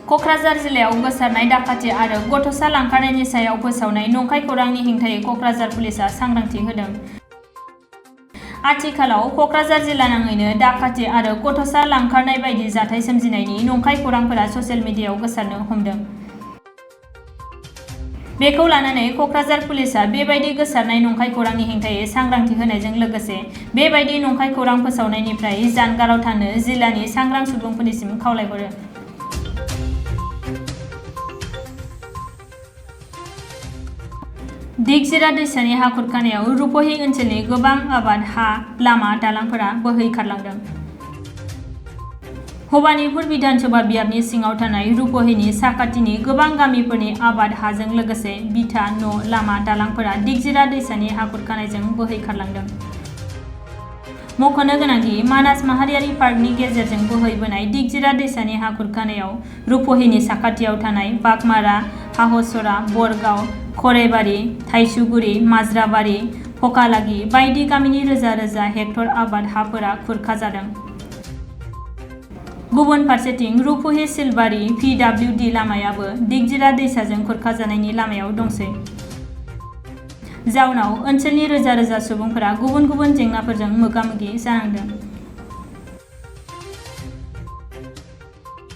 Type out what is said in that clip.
क'क्राझार जिल्लायाव गोसारनाय दाखाथि आरो गथ'सा लांखारनायनि सायाव फोसावनाय नंखाय खौरांनि हेंथायै क'क्राझार पुलिसआ सांग्रांथि होदों। आथिखालाव क'क्राझार जिल्ला नाङैनो दाखाथि आरो गथ'सा लांखारनाय बायदि जाथाय सोमजिनायनि नंखाय खौरांफोरा ससियेल मिडियायाव गोसारनो हमदों। बेखौ लानानै क'क्राझार पुलिसआ बेबायदि गोसारनाय नंखाय खौरांनि हेंथायै सांग्रांथि होनायजों लोगोसे बेबायदि नंखाय खौरां फोसावनायनिफ्राय जानगाराव थानो जिल्लानि सांग्रां सुबुंफोरनिसिम खावलायहरो। दिगजिरा दैसानि हा खुरखानायाव रुपहि ओनसोलनि गोबां आबाद हा, लामा, दालांफोरा बोहैखारलांदों। भबानिपुर बिधानसभा बियाबनि सिङाव थानाय रुपहिनि साखाथिनि गोबां गामिफोरनि आबाद हाजों लोगोसे बिथा, न', लामा, दालांफोरा दिगजिरा दैसानि हा खुरखानायजों बोहैखारलांदों। मख'नो गोनांदि मानास माहारियारि पार्कनि गेजेरजों बोहैबोनाय दिगजिरा दैसानि हा खुरखानायाव रुपहिनि साखाथियाव थानाय बाघमारा, हाहसरा, बरगाव, खराइबारि, थाइसुगुरि, माज्राबारि, फकालागि बायदि गामिनि रोजा रोजा हेक्टर आबाद हाफोरा खुरखाजादों। गुबुन फारसेथिं रुपहि सिलबारि PWD लामायाबो दिगजिरा दैसाजों खुरखाजानायनि लामायाव दंसै। जाउनाव ओनसोलनि रोजा रोजा सुबुंफोरा गुबुन गुबुन जेंनाफोरजों मोगा-मोगि जानांदों।